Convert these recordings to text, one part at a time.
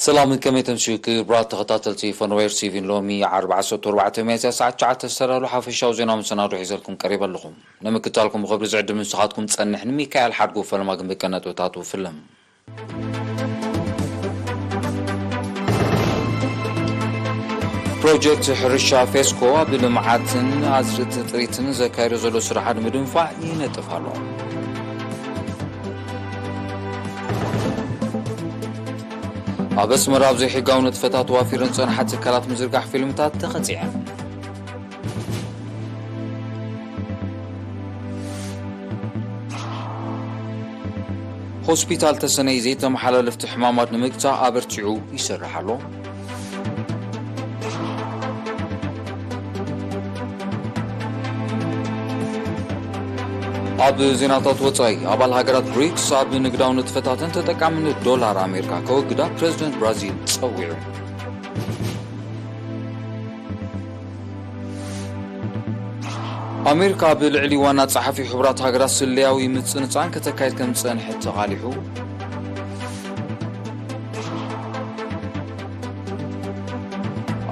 ሰላምን ከመይ ተምስዩ ክቡራት ተኸታተልቲ ፈንዌር ቲቪን። ሎሚ ዓርቢ ዓሰርተ ኣርባዕተ ሚያዝያ ሰዓት ትሽዓተ ዝተዳለዉ ሓፈሻዊ ዜና መሰናዶ ሒዘልኩም ቀሪበ ኣለኹ። ንምክታልኩም ብኽብሪ ዝዕድም ንስኻትኩም ጸንሕ። ንሚካኤል ሓድጉ ፈለማ ግን ብቀ ነጥብታቱ ፍልም። ፕሮጀክት ሕርሻ ፌስኮ ኣብ ልምዓትን ኣዝርእቲ ጥሪትን ዘካየዶ ዘሎ ስራሓት ንምድንፋዕ ይነጥፍ ኣሎ። ኣብ ኣስመራ ኣብ ዘይሕጋዊ ንጥፈታት ተዋፊረን ዝጸንሓ ትካላት ምዝርጋሕ ፊልምታት ተቐጺዐን። ሆስፒታል ተሰነይ ዘይተመሓላለፍቲ ሕማማት ንምግታእ ኣበርቲዑ ይሰርሕ ኣሎ። ኣብ ዜናታት ወጻኢ፣ ኣባል ሃገራት ብሪክስ ኣብ ንግዳዊ ንጥፈታትን ተጠቃምነት ዶላር ኣሜሪካ ከወግዳ ፕረዚደንት ብራዚል ጸዊዑ። ኣሜሪካ ኣብ ልዕሊ ዋና ጸሓፊ ሕቡራት ሃገራት ስለያዊ ምጽንጻን ከተካይድ ከም ዝጸንሐት ተቓሊሑ።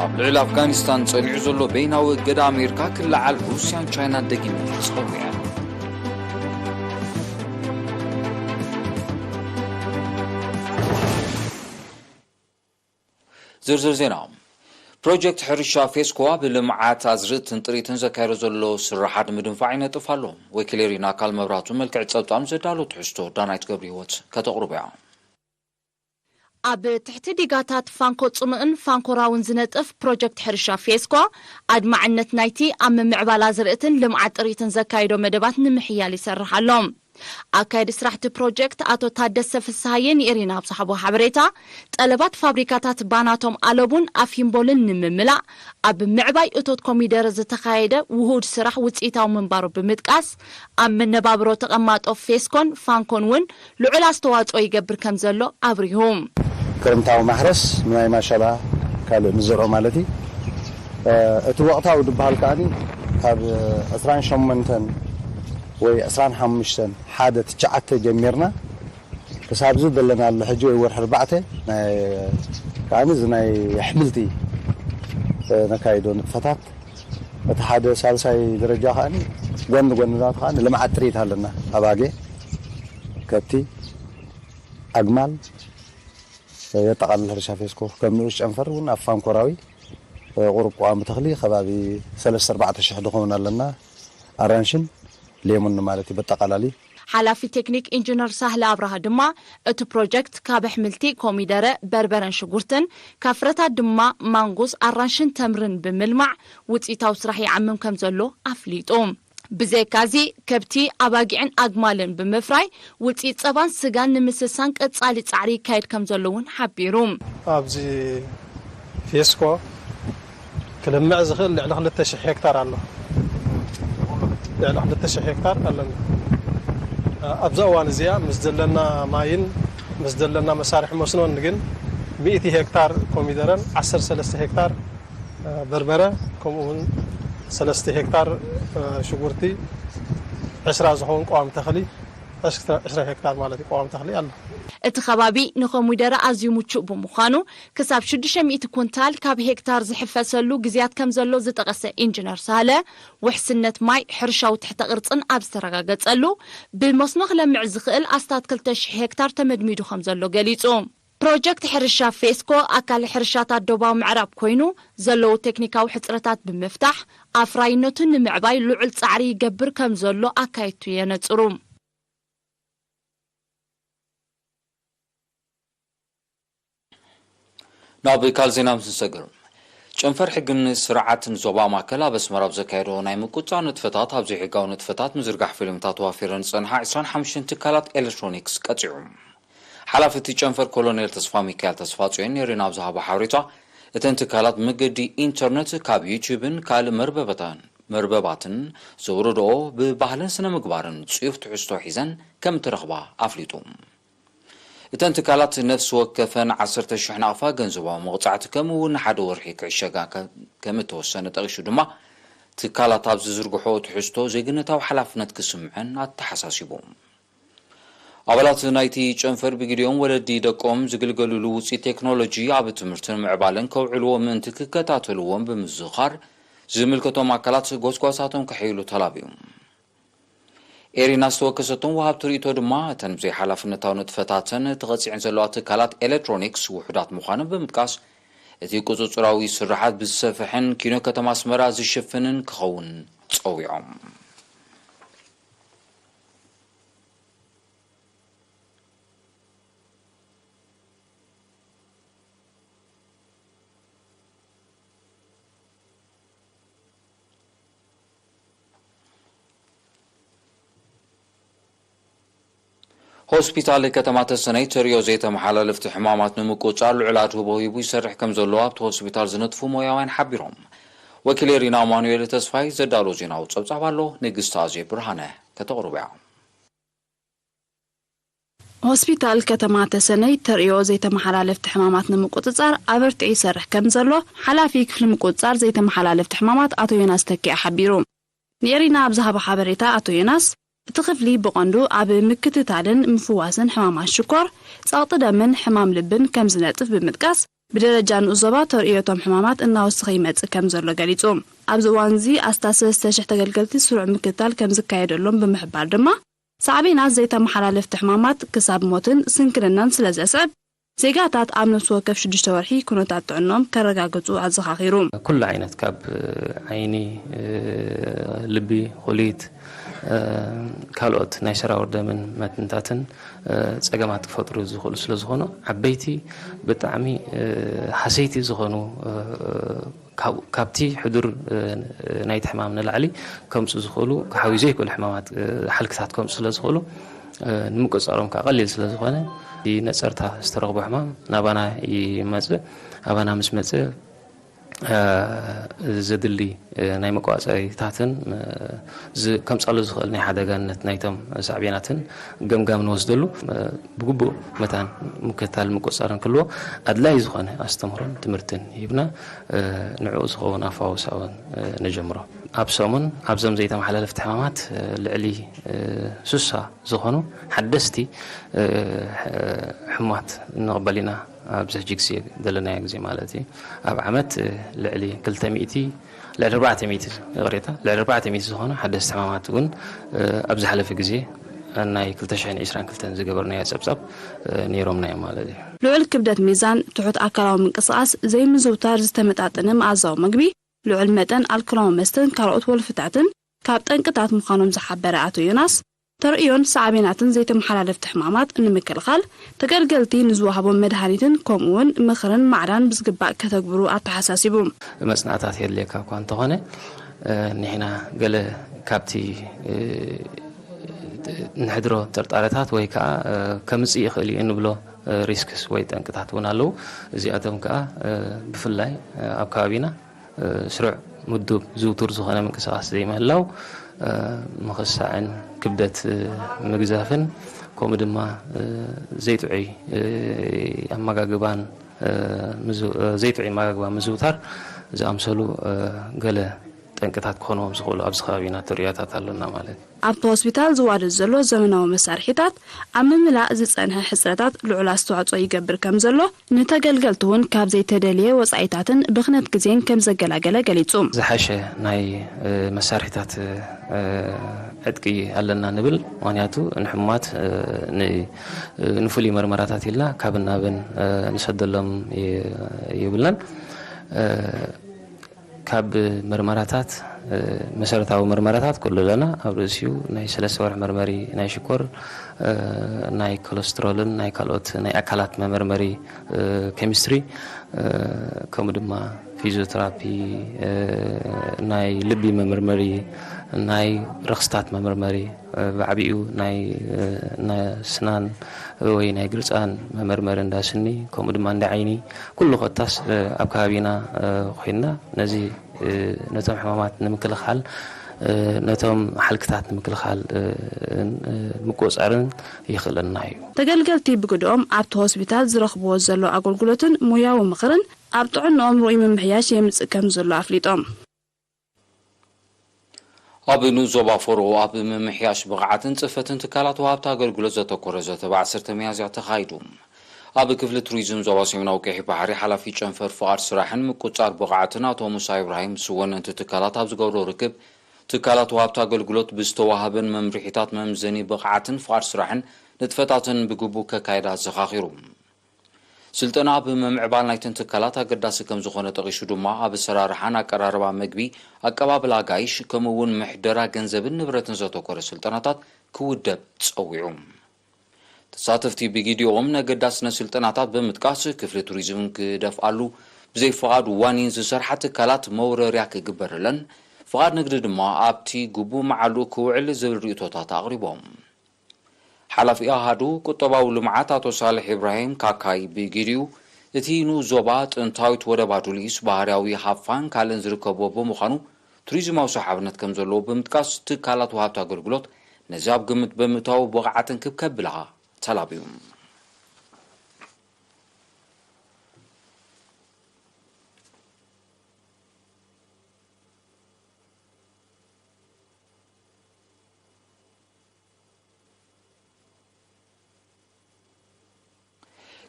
ኣብ ልዕሊ ኣፍጋኒስታን ጸኒዑ ዘሎ በይናዊ እገዳ ኣሜሪካ ክለዓል ሩስያን ቻይናን ደጊመን ጸዊዐን። ዝርዝር ዜና። ፕሮጀክት ሕርሻ ፌስኮ ኣብ ልምዓት ኣዝርእትን ጥሪትን ዘካየዶ ዘሎ ስራሓት ንምድንፋዕ ይነጥፍ ኣሎ። ወኪል ኤሪና ኣካል መብራቱ መልክዕ ጸብጻብ ዘዳሎ ትሕዝቶ ዳናይት ገብረ ህይወት ከተቕርቦ እያ። ኣብ ትሕቲ ዲጋታት ፋንኮ ጽሙእን ፋንኮራውን ዝነጥፍ ፕሮጀክት ሕርሻ ፌስኮ፣ ኣድማዕነት ናይቲ ኣብ ምምዕባል ኣዝርእትን ልምዓት ጥሪትን ዘካየዶ መደባት ንምሕያል ይሰርሕ ኣሎ። ኣካየዲ ስራሕቲ ፕሮጀክት ኣቶ ታደሰ ፍስሃየ ንኤሪና ኣብ ዝሃቦ ሓበሬታ፣ ጠለባት ፋብሪካታት ባናቶም ኣለቡን ኣፊምቦልን ንምምላእ ኣብ ምዕባይ እቶት ኮሚደረ ዝተኻየደ ውሁድ ስራሕ ውፅኢታዊ ምንባሩ ብምጥቃስ፣ ኣብ መነባብሮ ተቐማጦ ፌስኮን ፋንኮን እውን ልዑል ኣስተዋፅኦ ይገብር ከም ዘሎ ኣብሪሁ። ክረምታዊ ማሕረስ ንማይ ማሸላ ካልእ ንዘርኦ ማለት እዩ። እቲ ወቕታዊ ዝበሃል ከዓኒ ካብ ዕስራን ሸሞንተን ወይ ዕስራን ሓሙሽተን ሓደ ትሽዓተ ጀሚርና ክሳብ እዚ ዘለናሉ ሕጂ ወይ ወርሒ ኣርባዕተ ናይ ከዓኒ እዚ ናይ ኣሕምልቲ ነካይዶ ንጥፈታት እቲ ሓደ ሳልሳይ ደረጃ ከዓኒ ጎኒ ጎንና ከዓኒ ልምዓት ጥሪት ኣለና። ኣባጊዕ፣ ከብቲ፣ ኣግማል የጠቓልል ሕርሻ ፌስኮ። ከም ንኡስ ጨንፈር እውን ኣብ ፋንኮራዊ ቁሩብ ቀዋሚ ተኽሊ ከባቢ ሰለስተ ኣርባዕተ ሽሕ ድኸውን ኣለና። ኣራንሽን ሌሙን ማለት እዩ በጠቓላሊ። ሓላፊ ቴክኒክ ኢንጂነር ሳህለ ኣብርሃ ድማ እቲ ፕሮጀክት ካብ ኣሕምልቲ ኮሚደረ፣ በርበረን ሽጉርትን፣ ካብ ፍረታት ድማ ማንጎስ፣ ኣራንሽን ተምርን ብምልማዕ ውፅኢታዊ ስራሕ ይዓምም ከም ዘሎ ኣፍሊጡ። ብዘይካዚ ከብቲ፣ ኣባጊዕን ኣግማልን ብምፍራይ ውፅኢት ፀባን ስጋን ንምስሳን ቀፃሊ ፃዕሪ ይካየድ ከም ዘሎ እውን ሓቢሩ። ኣብዚ ፌስኮ ክልምዕ ዝኽእል ልዕሊ ክልተ ሽሕ ሄክታር ኣሎ። ልዕሊ ክልተ ሽሕ ሄክታር ኣለና። ኣብዛ እዋን እዚኣ ምስ ዘለና ማይን ምስ ዘለና መሳርሒ መስኖን ግን ሚእቲ ሄክታር ኮሚደረን ዓሰርተ ሰለስተ ሄክታር በርበረ፣ ከምኡ እውን ሰለስተ ሄክታር ሽጉርቲ፣ ዕስራ ዝኸውን ቀዋሚ ተኽሊ፣ ዕስራ ሄክታር ማለት እዩ፣ ቀዋሚ ተኽሊ ኣሎ። እቲ ከባቢ ንኮሚደረ ኣዝዩ ምቹእ ብምዃኑ፣ ክሳብ ሽዱሽተ ሚእቲ ኩንታል ካብ ሄክታር ዝሕፈሰሉ ግዝያት ከም ዘሎ ዝጠቐሰ ኢንጂነር ሳህለ፣ ውሕስነት ማይ፣ ሕርሻዊ ትሕተ ቅርጽን ኣብ ዝተረጋገጸሉ፣ ብመስኖ ክለምዕ ዝኽእል ኣስታት ክልተ ሽሕ ሄክታር ተመድሚዱ ከም ዘሎ ገሊጹ። ፕሮጀክት ሕርሻ ፌስኮ ኣካል ሕርሻታት ዶባዊ ምዕራብ ኮይኑ፣ ዘለዉ ቴክኒካዊ ሕጽረታት ብምፍታሕ፣ ኣፍራይነቱ ንምዕባይ ልዑል ጻዕሪ ይገብር ከም ዘሎ ኣካየድቱ የነጽሩ። ናብ ካልእ ዜና ምስ ንሰግር፣ ጨንፈር ሕግን ስርዓትን ዞባ ማእከል ኣብ ኣስመራ ኣብ ዘካየዶ ናይ ምቁጽጻር ንጥፈታት፣ ኣብ ዘይሕጋዊ ንጥፈታት ምዝርጋሕ ፊልምታት ተዋፊረን ዝጸንሓ ዕስራን ሓሙሽተን ትካላት ኤሌክትሮኒክስ ቀጺዑ። ሓላፊ እቲ ጨንፈር ኮሎኔል ተስፋ ሚካኤል ተስፋጽዮን ኔሪና ኣብ ዝሃቦ ሓበሬታ፣ እተን ትካላት ብመገዲ ኢንተርነት ካብ ዩትዩብን ካልእ መርበበታን መርበባትን ዘውርድኦ ብባህልን ስነ ምግባርን ጽዩፍ ትሕዝቶ ሒዘን ከም እተረኽባ ኣፍሊጡ። እተን ትካላት ነፍሲ ወከፈን ዓሰርተ ሽሕ ናቕፋ ገንዘባዊ መቕጻዕቲ ከምኡ እውን ንሓደ ወርሒ ክዕሸጋ ከ-፣ ከም እተወሰነ ጠቒሱ ድማ፣ ትካላት ኣብ ዝዝርግሖ ትሕዝቶ ዜግነታዊ ሓላፍነት ክስምዐን ኣተሓሳሲቡ። ኣባላት ናይቲ ጨንፈር ብግዲኦም ወለዲ ደቆም ዝግልገሉሉ ውፅኢት ቴክኖሎጂ ኣብ ትምህርትን ምዕባለን ከውዕልዎ ምእንቲ ክከታተልዎም ብምዝኻር፣ ዝምልከቶም ኣካላት ጎስጓሳቶም ከሕይሉ ተላብዩ። ኤሪና ዝተወከሰቶም ወሃብቲ ርእይቶ ድማ፣ እተን ብዘይሓላፍነታዊ ንጥፈታተን ተቐጺዐን ዘለዋ ትካላት ኤሌክትሮኒክስ ውሑዳት ምዃነን ብምጥቃስ፣ እቲ ቁጽጽራዊ ስርሓት ብዝሰፍሕን ኪኖ ከተማ ኣስመራ ዝሽፍንን ክኸውን ጸዊዖም። ሆስፒታል ከተማ ተሰነይ ተርእዮ ዘይተመሓላለፍቲ ሕማማት ንምቁጽጻር ልዑል ኣድህቦ ሂቡ ይሰርሕ ከም ዘሎ ኣብቲ ሆስፒታል ዝነጥፉ ሞያውያን ሓቢሮም። ወኪል ኤሪና ኣማኑኤል ተስፋይ ዘዳሎ ዜናዊ ጸብጻብ ኣሎ፣ ንግስቲ ኣዜብ ብርሃነ ከተቕርቦ እያ። ሆስፒታል ከተማ ተሰነይ ተርእዮ ዘይተመሓላለፍቲ ሕማማት ንምቁጽጻር ኣበርቲዑ ይሰርሕ ከም ዘሎ ሓላፊ ክፍሊ ምቁጽጻር ዘይተመሓላለፍቲ ሕማማት ኣቶ ዮናስ ተኪኣ ሓቢሩ። ንኤሪና ኣብ ዝሃቦ ሓበሬታ ኣቶ ዮናስ፣ እቲ ክፍሊ ብቐንዱ ኣብ ምክትታልን ምፍዋስን ሕማማት ሽኮር፣ ጸቕጢ ደምን ሕማም ልብን ከም ዝነጥፍ ብምጥቃስ፣ ብደረጃ ንኡስ ዞባ ተርእዮ እቶም ሕማማት እናወሰኸ ይመጽእ ከም ዘሎ ገሊጹ። ኣብዚ እዋን እዚ ኣስታት ሰለስተ ሽሕ ተገልገልቲ ስሩዕ ምክትታል ከም ዝካየደሎም ብምሕባር ድማ፣ ሳዕቤናት ዘይተመሓላለፍቲ ሕማማት ክሳብ ሞትን ስንክልናን ስለ ዘስዕብ፣ ዜጋታት ኣብ ነፍሲ ወከፍ ሽዱሽተ ወርሒ ኩነታት ጥዕንኦም ከረጋግጹ ኣዘኻኺሩ። ኩሉ ዓይነት ካብ ዓይኒ፣ ልቢ፣ ኩሊት፣ ካልኦት ናይ ሰራውር ደምን መትንታትን ጸገማት ክፈጥሩ ዝኽእሉ ስለ ዝኾኑ፣ ዓበይቲ ብጣዕሚ ሃሰይቲ ዝኾኑ ካብ-፣ ካብቲ ሕዱር፣ እ፣ ናይቲ ሕማም ንላዕሊ ከምጽኡ ዝኽእሉ፣ ክሓውዩ ዘይክእሉ ሕማማት፣ እ፣ ሓልክታት ከምጽኡ ስለ ዝኽእሉ፣ እ፣ ንምቁጽጻሮም ከኣ ቀሊል ስለ ዝኾነ፣ እቲ ነጸርታ ዝተረኽቦ ሕማም ናባና ይመጽእ። ኣባና ምስ መጽእ፣ እ፣ ዘድሊ፣ እ፣ ናይ መቋጸሪታትን፣ እ፣ ዝ-፣ ከምጻሉ ዝኽእል ናይ ሓደጋነት ናይቶም ሳዕቤናትን ገምጋም ንወስደሉ፣ እ፣ ብግቡእ መታን ምክትታል ምቁጽጻርን ክህልዎ ኣድላዪ ዝኾነ ኣስተምህሮን ትምህርትን ሂብና፣ እ፣ ንዕኡ ዝኸውን ኣፋውሳ እውን፣ እ፣ ንጀምሮ። ኣብ ሰሙን ኣብዞም ዘይተመሓላለፍቲ ሕማማት፣ እ፣ ልዕሊ፣ እ፣ ስሳ ዝኾኑ ሓደስቲ፣ እ፣ ሕ-፣ ሕሙማት ንቕበል ኢና። ኣብዚ ሕጂ ግዜ ዘለናዮ ግዜ ማለት እዩ። ኣብ ዓመት፣ እ፣ ልዕሊ ክልተ ሚእቲ፣ ልዕሊ ኣርባዕተ ሚእቲ፣ ይቕሬታ፣ ልዕሊ ኣርባዕተ ሚእቲ ዝኾኑ ሓደስቲ ሕማማት እውን፣ እ፣ ኣብ ዝሓለፈ ግዜ ናይ ክልተ ሽሕን ዕስራን ክልተን ዝገበርናዮ ጸብጻብ፣ እ፣ ነይሮምና እዮም ማለት እዩ። ልዑል ክብደት ሚዛን፣ ትሑት ኣካላዊ ምንቅስቓስ፣ ዘይምዝውታር ዝተመጣጠነ መኣዛዊ መግቢ፣ ልዑል መጠን ኣልኮላዊ መስተን ካልኦት ወልፍታትን ካብ ጠንቅታት ምዃኖም ዝሓበረ ኣቶ ዮናስ፣ ተርእዮን ሳዕቤናትን ዘይተመሓላለፍቲ ሕማማት ንምክልኻል፣ ተገልገልቲ ንዝወሃቦም መድሃኒትን ከምኡውን ምኽርን ማዕዳን ብዝግባእ ከተግብሩ ኣተሓሳሲቡ። መጽናዕታት የድልየካ እኳ እንተኾነ፣ እ፣ ንሕና ገለ ካብቲ፣ እ፣ ንሕድሮ ጥርጣረታት ወይ ከኣ፣ እ፣ ከምጽእ ይኽእል እዩ እንብሎ፣ እ፣ ሪስክስ ወይ ጠንቅታት እውን ኣለዉ። እዚኣቶም ከኣ፣ እ፣ ብፍላይ፣ እ፣ ኣብ ከባቢና፣ እ፣ ስሩዕ ምዱብ ዝውቱር ዝኾነ ምንቅስቓስ ዘይምህላው፣ እ፣ ምኽሳዕን ክብደት፣ እ፣ ምግዛፍን፣ ከምኡ ድማ፣ እ፣ ዘይጥዑይ፣ እ፣ ኣመጋግባን፣ እ፣ ምዝ-፣ እ፣ ዘይጥዑይ ኣመጋግባ ምዝውታር ዝኣምሰሉ፣ እ፣ ገለ ጠንቅታት ክኾንዎም ዝኽእሉ ኣብዚ ከባቢና ትርእዮታት ኣሎና ማለት እዩ። ኣብቲ ሆስፒታል ዝዋደድ ዘሎ ዘመናዊ መሳርሒታት ኣብ ምምላእ ዝጸንሐ ሕጽረታት ልዑል ኣስተዋጽኦ ይገብር ከም ዘሎ፣ ንተገልገልቲ እውን ካብ ዘይተደልየ ወጻኢታትን ብኽነት ግዜን ከም ዘገላገለ ገሊጹ። ዝሓሸ ናይ፣ እ፣ መሳርሒታት፣ እ፣ ዕጥቂ ኣለና ንብል። ምኽንያቱ ንሕሙማት፣ እ፣ ን-፣ እ፣ ንፍሉይ መርመራታት ኢልና ካብን ናብን፣ እ፣ ንሰደሎም ይ-፣ ይብልናን። እ፣ ካብ መርመራታት፣ እ፣ መሰረታዊ መርመራታት ኩሉ ኣለና። ኣብ ርእሲኡ ናይ ሰለስተ ወርሒ መርመሪ ናይ ሽኮር፣ እ፣ ናይ ኮለስትሮልን ናይ ካልኦት ናይ ኣካላት መመርመሪ፣ እ፣ ኬሚስትሪ፣ እ፣ ከምኡ ድማ ፊዚዮቴራፒ፣ እ፣ ናይ ልቢ መመርመሪ፣ ናይ ረኽስታት መመርመሪ፣ እ፣ ብዓቢኡ ናይ፣ እ፣ ናይ ስናን ወይ ናይ ግርጻን መመርመሪ እንዳ ስኒ፣ ከምኡ ድማ እንዳ ዓይኒ፣ ኩሉ ኮታስ፣ እ፣ ኣብ ከባቢና፣ እ፣ ኮይንና ነዚ፣ እ፣ ነቶም ሕማማት ንምክልኻል፣ እ፣ ነቶም ሓልክታት ንምክልኻል፣ እ፣ እ፣ ምቁጽጻርን ይኽእለና እዩ። ተገልገልቲ ብግድኦም ኣብቲ ሆስፒታል ዝረኽብዎ ዘሎ ኣገልግሎትን ሞያዊ ምኽርን ኣብ ጥዕንኦም ርኡይ ምምሕያሽ የምጽእ ከም ዘሎ ኣፍሊጦም። ኣብ ንኡስ ዞባ ፈሮ ኣብ ምምሕያሽ ብቕዓትን ጽፈትን ትካላት ወሃብቲ ኣገልግሎት ዘተኮረ ዘተ ብ ዓሰርተ ሚያዝያ ተኻይዱ። ኣብ ክፍሊ ቱሪዝም ዞባ ሰሜናዊ ቀይሕ ባሕሪ ሓላፊ ጨንፈር ፍቓድ ስራሕን ምቁጽጻር ብቕዓትን ኣቶ ሙሳ ኢብራሂም ምስ ወነንቲ ትካላት ኣብ ዝገብሮ ርክብ፣ ትካላት ወሃብቲ ኣገልግሎት ብዝተዋህበን መምርሒታት መምዘኒ ብቕዓትን ፍቓድ ስራሕን ንጥፈታትን ብግቡእ ከካይዳ ኣዘኻኺሩ። ስልጠና ኣብ ምምዕባል ናይተን ትካላት ኣገዳሲ ከም ዝኾነ ጠቒሱ ድማ፣ ኣብ ኣሰራርሓን ኣቀራርባ መግቢ፣ ኣቀባብላ ኣጋይሽ፣ ከምኡ እውን ምሕደራ ገንዘብን ንብረትን ዘተኮረ ስልጠናታት ክውደብ ጸዊዑ። ተሳተፍቲ ብጊዲኦም ነገዳስነት ስልጠናታት ብምጥቃስ፣ ክፍሊ ቱሪዝም ክደፍኣሉ ብዘይ ፍቓድ ዋኒን ዝሰርሓ ትካላት መውረርያ ክግበረለን፣ ፍቓድ ንግዲ ድማ ኣብቲ ግቡእ መዓልኡ ክውዕል ዝብል ርእይቶታት ኣቕሪቦም። ሓላፊ ኣሃዱ ቁጠባዊ ልምዓት ኣቶ ሳልሕ ኢብራሂም ካካይ ብጊዲኡ፣ እቲ ንኡስ ዞባ ጥንታዊት ወደብ ኣዱሊስ፣ ባህርያዊ ሃፋን ካልእን ዝርከብዎ ብምዃኑ፣ ቱሪዝማዊ ሰሓብነት ከም ዘለዎ ብምጥቃስ፣ ትካላት ወሃብቲ ኣገልግሎት ነዚ ኣብ ግምት ብምእታው ብቕዓተን ክብ ከብላ ተላብዩ።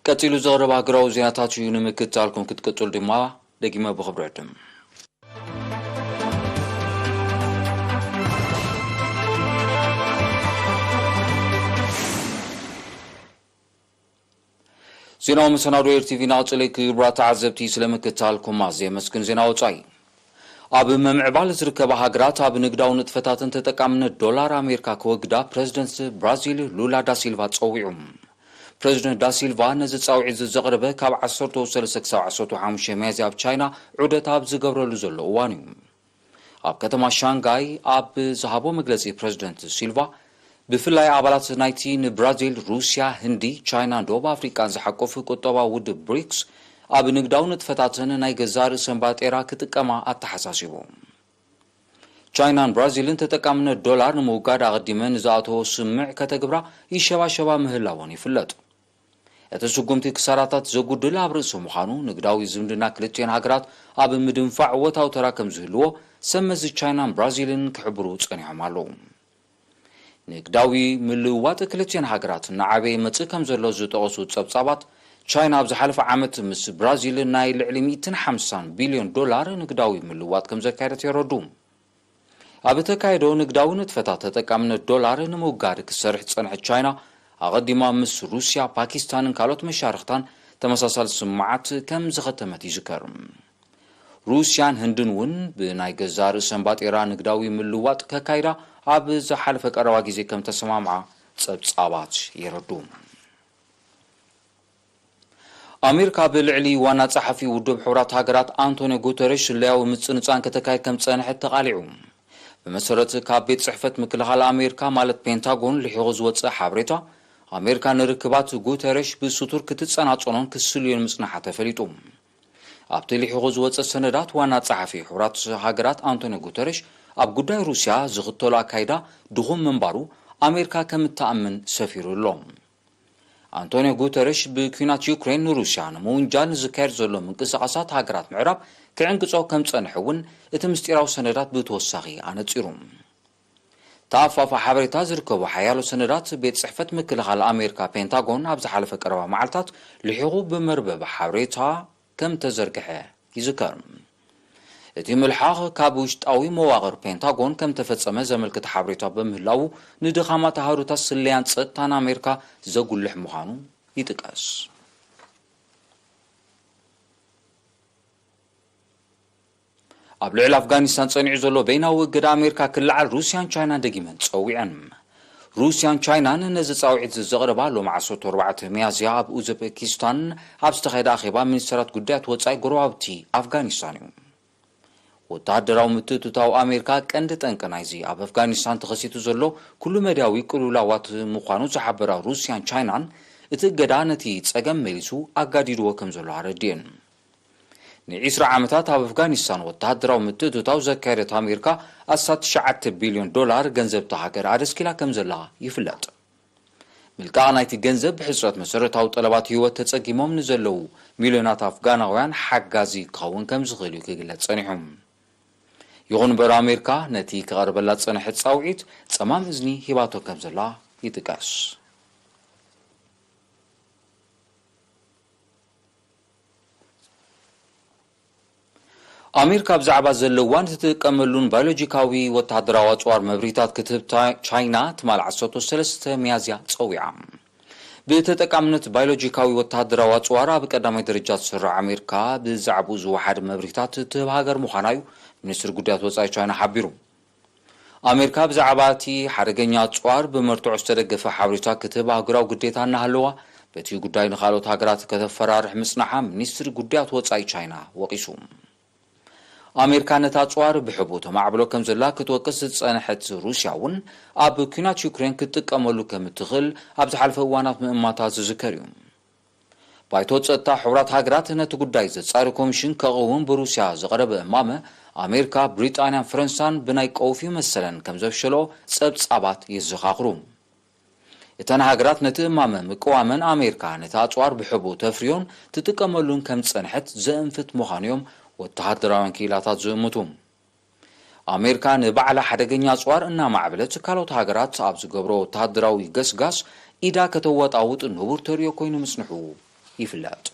ቀጺሉ ዝቐርብ ሃገራዊ ዜናታት እዩ። ንምክትታልኩም ክትቅጽሉ ድማ ደጊመ ብኽብሪ ዕድም። ዜናዊ መሰናዶ ኤር ቲቪ ናቕጽለይ። ክቡራት ተዓዘብቲ፣ ስለ ምክትታልኩም ኣዝየ የመስግን። ዜና ወጻኢ። ኣብ ምምዕባል ዝርከባ ሃገራት ኣብ ንግዳዊ ንጥፈታትን ተጠቃምነት ዶላር ኣሜሪካ ክወግዳ ፕረዚደንት ብራዚል ሉላ ዳሲልቫ ጸዊዑ። ፕረዚደንት ዳሲልቫ ነዚ ጻውዒት እዚ ዘቕረበ ካብ ዓሰርተ ሰለስተ ክሳብ ዓሰርተ ሓሙሽተ ሚያዝያ ኣብ ቻይና ዑደት ኣብ ዝገብረሉ ዘሎ እዋን እዩ። ኣብ ከተማ ሻንጋይ ኣብ ዝሃቦ መግለጺ፣ ፕረዚደንት ሲልቫ፣ ብፍላይ ኣባላት ናይቲ ንብራዚል፣ ሩስያ፣ ህንዲ፣ ቻይናን ደቡብ ኣፍሪቃን ዝሓቁፍ ቁጠባዊ ውድብ ብሪክስ ኣብ ንግዳዊ ንጥፈታተን ናይ ገዛእ ርእሰን ባጤራ ክጥቀማ ኣተሓሳሲቡ። ቻይናን ብራዚልን ተጠቃምነት ዶላር ንምውጋድ ኣቐዲመን ዝኣተዎ ስምምዕ ከተግብራ ይሸባሸባ ምህላወን ይፍለጥ። እቲ ስጉምቲ ክሳራታት ዘጉድል ኣብ ርእሲ ምዃኑ፣ ንግዳዊ ዝምድና ክልቲኤን ሃገራት ኣብ ምድንፋዕ እወታዊ ተራ ከም ዝህልዎ ሰብ መዚ ቻይናን ብራዚልን ክሕብሩ ጸኒሖም ኣለዉ። ንግዳዊ ምልውዋጥ ክልቲኤን ሃገራት እናዓበየ ይመጽእ ከም ዘሎ ዝጠቐሱ ጸብጻባት፣ ቻይና ኣብ ዝሓለፈ ዓመት ምስ ብራዚል ናይ ልዕሊ ሚእትን ሓምሳን ቢልዮን ዶላር ንግዳዊ ምልውዋጥ ከም ዘካየደት የረዱ። ኣብ እተካየዶ ንግዳዊ ንጥፈታት ተጠቃምነት ዶላር ንምውጋድ ክትሰርሕ ዝጸንሐት ቻይና፣ ኣቐዲማ ምስ ሩስያ፣ ፓኪስታንን ካልኦት መሻርኽታን ተመሳሳሊ ስምምዓት ከም ዝኸተመት ይዝከር። ሩስያን ህንድን እውን ብናይ ገዛእ ርእሰን ባጤራ ንግዳዊ ምልውዋጥ ከካይዳ ኣብ ዝሓለፈ ቀረባ ግዜ ከም ተሰማምዓ ጸብጻባት የረዱ። ኣሜሪካ ብልዕሊ ዋና ጸሓፊ ውድብ ሕቡራት ሃገራት ኣንቶኒዮ ጉተረሽ ስለያዊ ምጽንጻን ከተካይድ ከም ዝጸንሐት ተቓሊዑ። ብመሰረት ካብ ቤት ጽሕፈት ምክልኻል ኣሜሪካ ማለት ፔንታጎን ልሒቑ ዝወጽእ ሓበሬታ፣ ኣሜሪካ ንርክባት ጉተረሽ ብስቱር ክትጸናጸኖን ክስልዮን ምጽናሓ ተፈሊጡ። ኣብቲ ልሒቑ ዝወጸ ሰነዳት፣ ዋና ጸሓፊ ሕቡራት ሃገራት ኣንቶኒዮ ጉተረሽ ኣብ ጉዳይ ሩስያ ዝኽተሎ ኣካይዳ ድኹም ምንባሩ ኣሜሪካ ከም እትኣምን ሰፊሩ ኣሎ። ኣንቶኒዮ ጉተረሽ ብኲናት ዩክሬን ንሩስያ ንምውንጃል ንዝካየድ ዘሎ ምንቅስቓሳት ሃገራት ምዕራብ ክዕንቅጾ ከም ዝጸንሐ እውን እቲ ምስጢራዊ ሰነዳት ብተወሳኺ ኣነጺሩ። ተኣፋፋ ሓበሬታ ዝርከቡ ሓያሎ ሰነዳት ቤት ጽሕፈት ምክልኻል ኣሜሪካ ፔንታጎን ኣብ ዝሓለፈ ቀረባ መዓልታት ልሒቑ ብመርበብ ሓበሬታ ከም ተዘርግሐ ይዝከር። እቲ ምልሓቕ ካብ ውሽጣዊ መዋቕር ፔንታጎን ከም ተፈጸመ ዘመልክት ሓበሬታ ብምህላዉ፣ ንድኻማት ኣሃዱታት ስለያን ጸጥታን ኣሜሪካ ዘጉልሕ ምዃኑ ይጥቀስ። ኣብ ልዕሊ ኣፍጋኒስታን ጸኒዑ ዘሎ በይናዊ እገዳ ኣሜሪካ ክለዓል ሩስያን ቻይናን ደጊመን ጸዊዐን። ሩስያን ቻይናን ነዚ ጻውዒት ዘቕረባ ሎም ዓሰርተ ኣርባዕተ ሚያዝያ ኣብ ኡዝቤኪስታን ኣብ ዝተኻየደ ኣኼባ ሚኒስተራት ጉዳያት ወጻኢ ጎረባብቲ ኣፍጋኒስታን እዩ። ወተሃደራዊ ምትእትታው ኣሜሪካ ቀንዲ ጠንቂ ናይዚ ኣብ ኣፍጋኒስታን ተኸሲቱ ዘሎ ኩሉ መዳያዊ ቅልውላዋት ምዃኑ ዝሓበራ ሩስያን ቻይናን፣ እቲ እገዳ ነቲ ጸገም መሊሱ ኣጋዲድዎ ከም ዘሎ ኣረዲእን። ንዒስራ ዓመታት ኣብ ኣፍጋኒስታን ወተሃደራዊ ምትእትታው ዘካየደት ኣሜሪካ፣ ኣስታት ትሽዓተ ቢልዮን ዶላር ገንዘብ እታ ሃገር ኣደስኪላ ከም ዘላ ይፍለጥ። ምልቃቕ ናይቲ ገንዘብ ብሕጽረት መሰረታዊ ጠለባት ህይወት ተጸጊሞም ንዘለዉ ሚልዮናት ኣፍጋናውያን ሓጋዚ ክኸውን ከም ዝኽእል እዩ ክግለጽ ጸኒሑ። ይኹን እምበር ኣሜሪካ ነቲ ክቐርበላ ዝጸንሐ ጻውዒት ጸማም እዝኒ ሂባቶ ከም ዘላ ይጥቀስ። ኣሜሪካ ብዛዕባ ዘለዋን ትጥቀመሉን ባዮሎጂካዊ ወተሃደራዊ ኣጽዋር መብርሂታት ክትህብ ታ-፣ ቻይና ትማል ዓሰርተ ሰለስተ ሚያዝያ ጸዊዓ። ብተጠቃምነት ባዮሎጂካዊ ወተሃደራዊ ኣጽዋር ኣብ ቀዳማይ ደረጃ ትስራዕ ኣሜሪካ ብዛዕባኡ ዝወሓደ መብርሂታት እትህብ ሃገር ምዃና እዩ ሚኒስትሪ ጉዳያት ወጻኢ ቻይና ሓቢሩ። ኣሜሪካ ብዛዕባ እቲ ሓደገኛ ኣጽዋር ብመርትዖ ዝተደገፈ ሓበሬታ ክትህብ ኣህጉራዊ ግዴታ እናሃለዋ፣ በቲ ጉዳይ ንኻልኦት ሃገራት ከተፈራርሕ ምጽናሓ ሚኒስትሪ ጉዳያት ወጻኢ ቻይና ወቒሱ። ኣሜሪካ ነቲ ኣጽዋር ብሕቡእ ተማዕብሎ ከም ዘላ ክትወቅስ ዝጸንሐት ሩስያ እውን፣ ኣብ ኲናት ዩክሬን ክትጥቀመሉ ከም እትኽእል ኣብ ዝሓለፈ እዋናት ምእማታ ዝዝከር እዩ። ባይቶ ጸጥታ ሕቡራት ሃገራት ነቲ ጉዳይ ዘጻሪ ኮሚሽን ከቕውም ብሩስያ ዝቐረበ እማመ፣ ኣሜሪካ፣ ብሪጣንያን ፈረንሳን ብናይ ቀውፊ መሰለን ከም ዘፍሸሎ ጸብጻባት የዘኻኽሩ። እተን ሃገራት ነቲ እማመ ምቅዋመን፣ ኣሜሪካ ነቲ ኣጽዋር ብሕቡእ ተፍርዮን ትጥቀመሉን ከም ዝጸንሐት ዘእንፍት ምዃኑ እዮም ወተሃደራውያን ክኢላታት ዝእምቱ። ኣሜሪካ ንባዕላ ሓደገኛ ኣጽዋር እናማዕበለት፣ ካልኦት ሃገራት ኣብ ዝገብሮ ወተሃደራዊ ገስጋስ ኢዳ ከተወጣውጥ ንቡር ተርእዮ ኮይኑ ምጽንሑ ይፍለጥ።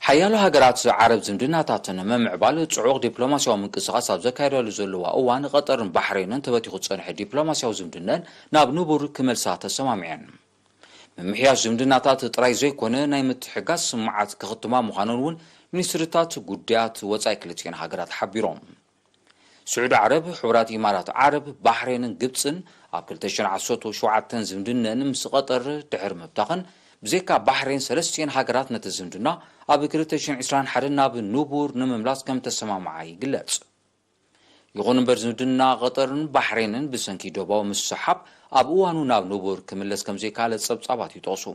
ሓያሎ ሃገራት ዓረብ ዝምድናታተን ንምምዕባል ጽዑቕ ዲፕሎማስያዊ ምንቅስቓስ ኣብ ዘካየዳሉ ዘለዋ እዋን፣ ቀጠርን ባሕሬንን ተበቲኹ ዝጸንሐ ዲፕሎማስያዊ ዝምድነን ናብ ንቡር ክመልሳ ተሰማሚዐን። ምምሕያሽ ዝምድናታት ጥራይ ዘይኮነ፣ ናይ ምትሕጋዝ ስምዓት ክኽትማ ምዃነን እውን ሚኒስትርታት ጉዳያት ወጻኢ ክልቲኤን ሃገራት ሓቢሮም። ስዑዲ ዓረብ፣ ሕቡራት ኢማራት ዓረብ፣ ባሕሬንን ግብጽን ኣብ ክልተ ሽሕን ዓሰርተ ሸውዓተን ዝምድነን ምስ ቀጠር ድሕሪ ምብታኸን፣ ብዘይካ ባሕሬን፣ ሰለስቲኤን ሃገራት ነቲ ዝምድና ኣብ ክልተ ሽሕን ዕስራን ሓደን ናብ ንቡር ንምምላስ ከም ተሰማምዓ ይግለጽ። ይኹን እምበር፣ ዝምድና ቀጠርን ባሕሬንን ብሰንኪ ዶባዊ ምስሕሓብ ኣብ እዋኑ ናብ ንቡር ክምለስ ከም ዘይከኣለ ጸብጻባት ይጠቕሱ።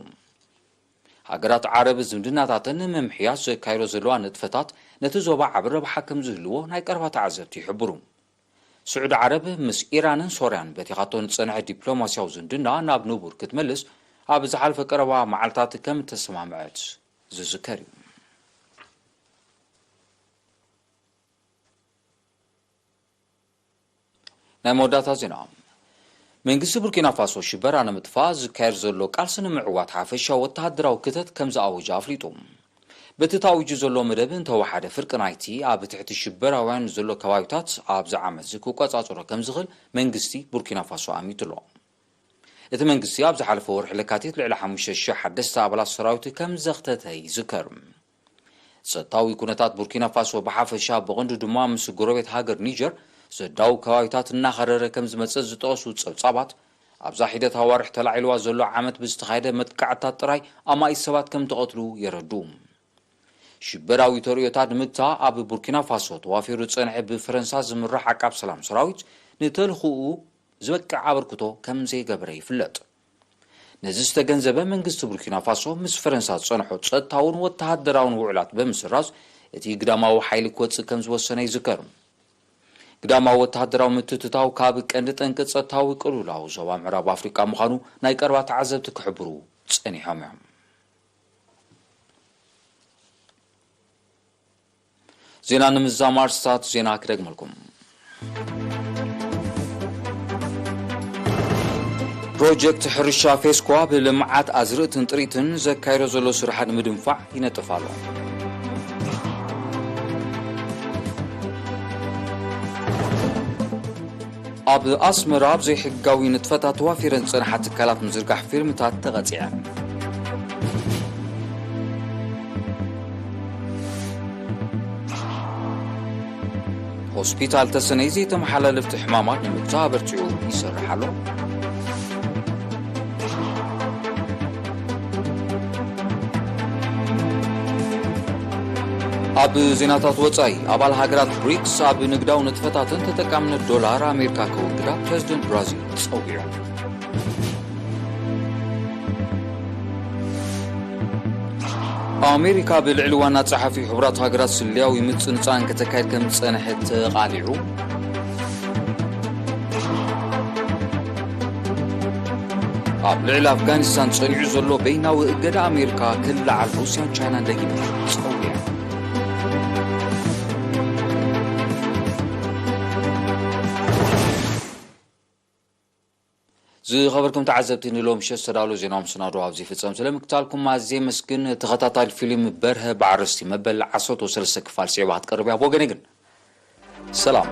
ሃገራት ዓረብ ዝምድናታተን ንምምሕያሽ ዘካይዶ ዘለዋ ንጥፈታት ነቲ ዞባ ዓቢ ረብሓ ከም ዝህልዎ ናይ ቀረባ ተዓዘብቲ ይሕብሩ። ስዑዲ ዓረብ ምስ ኢራንን ሶርያን በቲኻቶ ንጸንሐ ዲፕሎማስያዊ ዝምድና ናብ ንቡር ክትመልስ ኣብ ዝሓለፈ ቀረባ መዓልታት ከም እተሰማምዐት ዝዝከር እዩ። ናይ መወዳእታ ዜና። መንግስቲ ቡርኪና ፋሶ ሽበራ ንምጥፋእ ዝካየድ ዘሎ ቃልሲ ንምዕዋት ሓፈሻዊ ወተሃደራዊ ክተት ከም ዝኣወጀ ኣፍሊጡ። በቲ ተኣዊጁ ዘሎ መደብ እንተወሓደ፣ ፍርቂ ናይቲ ኣብ ትሕቲ ሽበራውያን ዘሎ ከባቢታት ኣብዚ ዓመት እዚ ክቆጻጸሮ ከም ዝኽእል መንግስቲ ቡርኪና ፋሶ ኣሚቱ ኣሎ። እቲ መንግስቲ ኣብ ዝሓለፈ ወርሒ ለካቲት ልዕሊ ሓሙሽተ ሽሕ ሓደስቲ ኣባላት ሰራዊት ከም ዘኽተተ ይዝከር። ጸጥታዊ ኩነታት ቡርኪና ፋሶ ብሓፈሻ፣ ብቐንዱ ድማ ምስ ጎረቤት ሃገር ኒጀር ዘዳው ከባቢታት እናኸረረ ከም ዝመጸ ዝጠቐሱ ጸብጻባት፣ ኣብዛ ሒደት ኣዋርሕ ተላዒልዋ ዘሎ ዓመት ብዝተኻየደ መጥቃዕትታት ጥራይ ኣማኢት ሰባት ከም ተቐትሉ የረድኡ። ሽበራዊ ተርእዮታት ንምግታእ ኣብ ቡርኪና ፋሶ ተዋፊሩ ዝጸንሐ ብፈረንሳ ዝምራሕ ዓቃብ ሰላም ሰራዊት ንተልእኾኡ ዝበቅዕ ኣበርክቶ ከም ዘይገበረ ይፍለጥ። ነዚ ዝተገንዘበ መንግስቲ ቡርኪና ፋሶ፣ ምስ ፈረንሳ ዝጸንሖ ጸጥታውን ወተሃደራውን ውዕላት ብምስራዝ፣ እቲ ግዳማዊ ሓይሊ ክወጽእ ከም ዝወሰነ ይዝከር። ግዳማዊ ወተሃደራዊ ምትእትታው ካብ ቀንዲ ጠንቂ ጸጥታዊ ቅልውላው ዞባ ምዕራብ ኣፍሪቃ ምዃኑ ናይ ቀረባ ተዓዘብቲ ክሕብሩ ጸኒሖም እዮም። ዜና ንምዝዛም ኣርእስታት ዜና ክደግመልኩም። ፕሮጀክት ሕርሻ ፌስኮ ኣብ ልምዓት ኣዝርእትን ጥሪትን ዘካየዶ ዘሎ ስራሓት ንምድንፋዕ ይነጥፍ ኣሎ። ኣብ ኣስመራ ኣብ ዘይሕጋዊ ንጥፈታት ተዋፊረን ዝጸንሓ ትካላት ምዝርጋሕ ፊርምታት ተቐጺዐን። ሆስፒታል ተሰነይ ዘይተመሓላለፍቲ ሕማማት ንምግታእ ኣበርቲዑ ይሰርሕ ኣሎ። ኣብ ዜናታት ወጻኢ፣ ኣባል ሃገራት ብሪክስ ኣብ ንግዳዊ ንጥፈታትን ተጠቃምነት ዶላር ኣሜሪካ ከወግዳ ፕረዚደንት ብራዚል ጸዊዑ። ኣሜሪካ ብልዕሊ ዋና ጸሓፊ ሕቡራት ሃገራት ስለያዊ ምጽንጻን ከተካይድ ከም ዝጸንሐት ተቓሊዑ። ኣብ ልዕሊ ኣፍጋኒስታን ጸኒዑ ዘሎ በይናዊ እገዳ ኣሜሪካ ክለዓል ሩስያን ቻይናን ደጊመን ጸዊዐን። ዝኸበርኩም ተዓዘብቲ፣ ንሎም ምሸት ዝተዳለዉ ዜናዊ መሰናዶ ኣብዚ ይፍጸም። ስለምክታልኩም ኣዝየ የመስግን። ተኸታታሊ ፊልም በርሀ ብዓርስቲ መበል ዓሰርተ ሰለስተ ክፋል ስዒባ ክትቀርብ እያ። ብወገነይ ግን ሰላም።